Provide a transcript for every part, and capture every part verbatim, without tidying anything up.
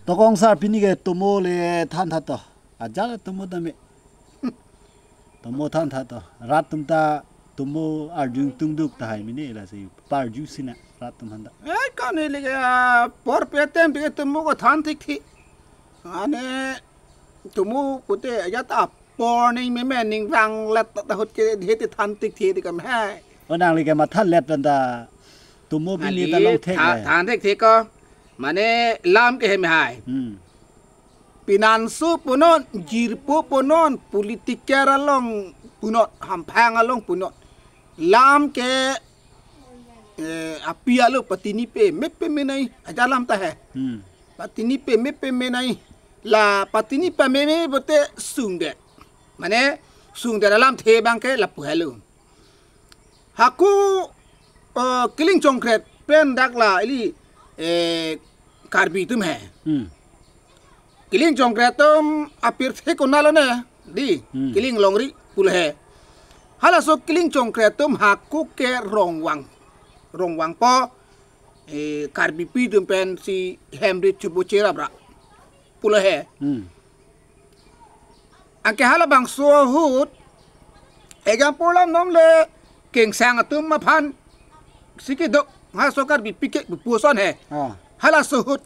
Tokong sar, pini ke tomo le thantha to. Ajal tomo tame. Tomo thantha to. Rat atum ta tomo arjung tungduk tahai mene la si. Parju sina rat atum handa. Eh, kane le ke, ah, por pe tem pe tomo ko than thik thi. Ane tomo pute ajat apor ning meme ning rang let ta hut ke he te than thik thi di kam hai. O nangli ke matha let pen ta tomo bini ta Adi long thek tha- le. Than thik thi ko. Mane lam ke hem hai. Hmm. Pinanso punon, jirpo punon, politiker along punon, hamphang along punon. Lam ke, eh, api alo patini pe, mepe menai, aja lam ta hai. Hmm. Patini pe, mepe menai. La patini pe meme bote sungdet. Mane sungdet alamthe abang ke lapu helo. Hako, eh, Killing Jongkret pen dak la ili, eh, Karbi atum he. Hmm. Killing Jongkret atum apirthe konat lo ne, di, Hmm. Killing Longri pulo he. Halaso Killing Jongkret atum hako ke rongvang. Rongvangpo, eh, Karbipi atum pensi hem rit chubu cherap ra pulo he. Hmm. Anke halabangso ahut, example lam nom le Kengsang atum aphan si kedo, ha so Karbipi ke puson he. Ah. Halaso ahut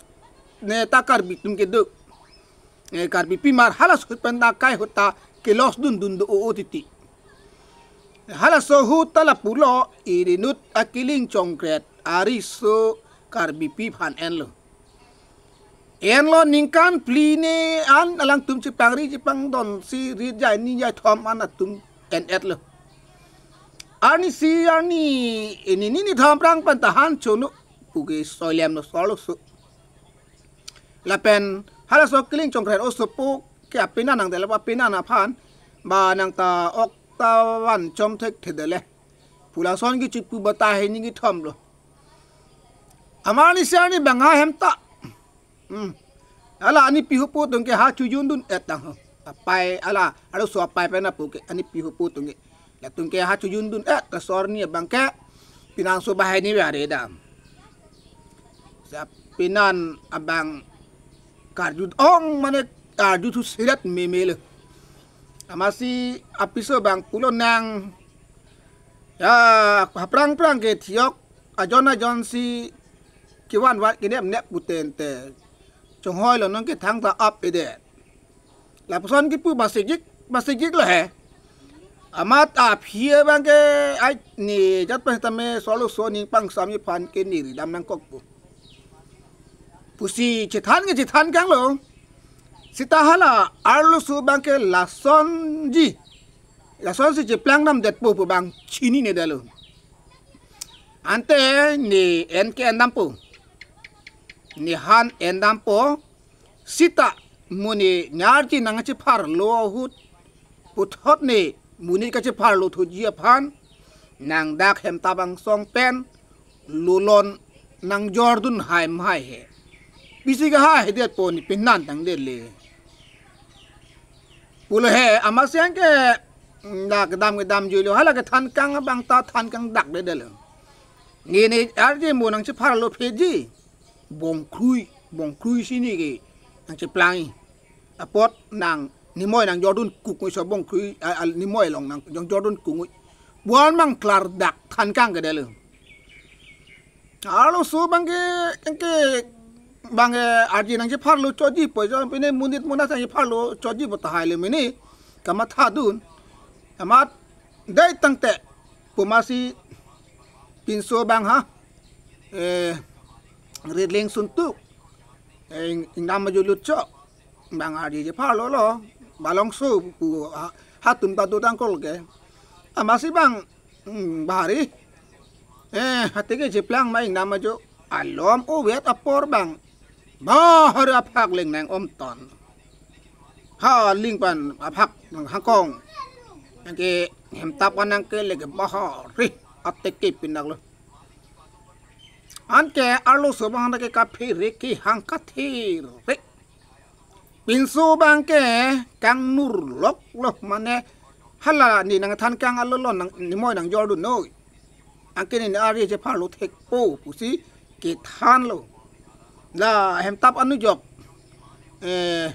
ne ta Karbi atum kedo. Eh, Karbipi mar halaso ahut pen ta kai ahut ta ke-loss dun dun do o o titi. Halaso ahut ta lapulo, irinut a Killing Jongkret ariso Karbipi aphan enlo. Enlo ningkan phli ne an alangtum chepangri chepangdon si rit jai ni jai thom an atum en-etlo. Arnisi arni ini ni ni thom prang pen tahan chono puke soilem lo solo so. Lapen halaso Killing Jongkret osopo ke apenan nangdele, apenan aphan ba nang ta ok ta van chom thekthedele. Pu lason ke chipu bata he ni kithom lo. Amarnisi arni bang ha hem ta. Hmm. Ala ani pihupo atum ke ha chojun dun-et tang ho. Apai ala, alo so apai pen apo ke ani pihupo atum ke. Latum ke ha chojun dun-et, laso arni abang ke pinanso bahai ni ba are dam. Sa penan abang karju ong mane karju thu sirat meme lo. Amatsi apiso abang pulo nang. Ya, ha prang prang ke thiok ajon ajon si kevan vat kenep nep puten te. Chonghoi lo non ke thangta ap ede. Lapuson kipu basijik, basijik lo he. Amat aphi abang ke ai ni jat pen tame solo so ning pangsam ni aphan ke ni ridam nangkok pu. Pusi chethan ke chethan kang lo. Sita hala arloso abang ke lasonji. Lasonsi cheplang namdetpo pu abang chininedetlo. Ante ne en ke endampo. Ne han endampo. Sita mo ne ne arje nangchepharlo ahut puthot ne mo ne kachepharlo thuji aphan nang dak hem tabang song pen lolon nangjordun hai mai he. Pisi kahai detpo ne penan tangdele. Pulo he amatsi anke, mm, dak kedam kedam juilo hala kethan kang abang ta than kangdakdedetlo. Ne ne arje mo nangchepharlo pheji. Bongkrui, bongkrui si ne ke nangcheplang. Apot nang nimoi nangjordun kukngoi so bongkrui, a, a, nimoi along nang jong jordun kukngoi. Buan mang klardak than kang kedetlo. Arloso abang ke, ke, ke abang ke arje nangchepharlo choji pu jo pine monit monat nangchepharlo choji pu tahai le mene kamathadun. Amat dei tangte pu amatsi pinso abang ha. Eh, ritling suntuk. Eh, ing-, ingnam ajo lutcho. Abang arje chepharlo lo. Balongso pu ha, hatum ta dotang kol ke. Amatsi abang, hmm, bahari. Eh, hati ke cheplang ma ingnam ajo. Alom ovet apor abang. Bahari aphak ling nang omton. Ha ling pen aphak nang hakong. Nang ke hem tap nang ke leke bahari. Ateke pinak lo. Anke arloso abang ke kaphere ke hang kathere. Pinso abang ke kangnur lok lo mane hala ne nangthan kang alolo nang nimoi nangjordun noi. Anke ne arje chepharlo thekpo pusi kethanlo. La hem tap anujok. eh,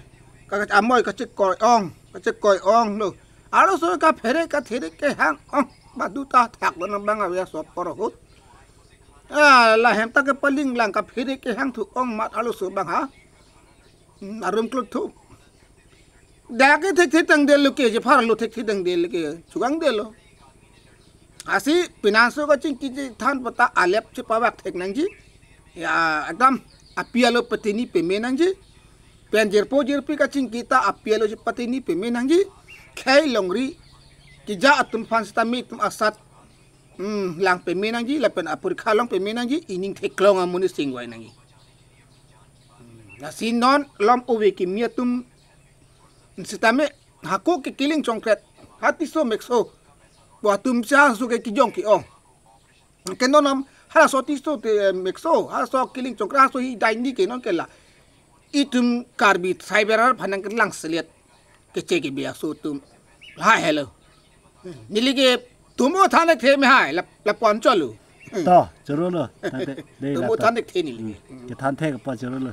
ka, ka, amoi kachekoi ong, kachekoi onglo. Arloso kaphere kathere kehang ong. Badu ta thaklo nang bang ave aso apor ahut. Ah, lahem ta kepaling lang kaphere kehang thu ong mat arloso bang ha. Hmm, arum klot thu. Dak ke thekthe tangdetlo ke, jephar lo thekthe tangdetlo ke, chukangdetlo. Lasi penang aso kachingki chethan pata alep chepavak thek nangji. Ya, ekdam api alo patini peme nangji. Pen jirpo jirpi kachingki ta api alo chepatini peme nangji. Khei longri keja atum aphan sitame itum asat, hmm, lang peme nangji, lapen apurkha along peme nangji, ining theklong amonit singvai nangji. Lasi non malom ove kimi atum sitame hako ke Killing Chongkret, ha Tisso Mekso pu atum si halaso ke kejong ke-ong. Ke non nam halaso Tisso te Mekso, halaso Killing Chongkret, halaso hi daini ke non ke la itum Karbi tribal aphan nangkelang selet, keche kebi aso atum. Lahai helo. Neli ke tumo than thekthe me hai, la, lapu-an cholo. To, chorolo. Than the-, dei la tumo to. Than thekthe neli. Hmm. Kethan thek pa chorolo.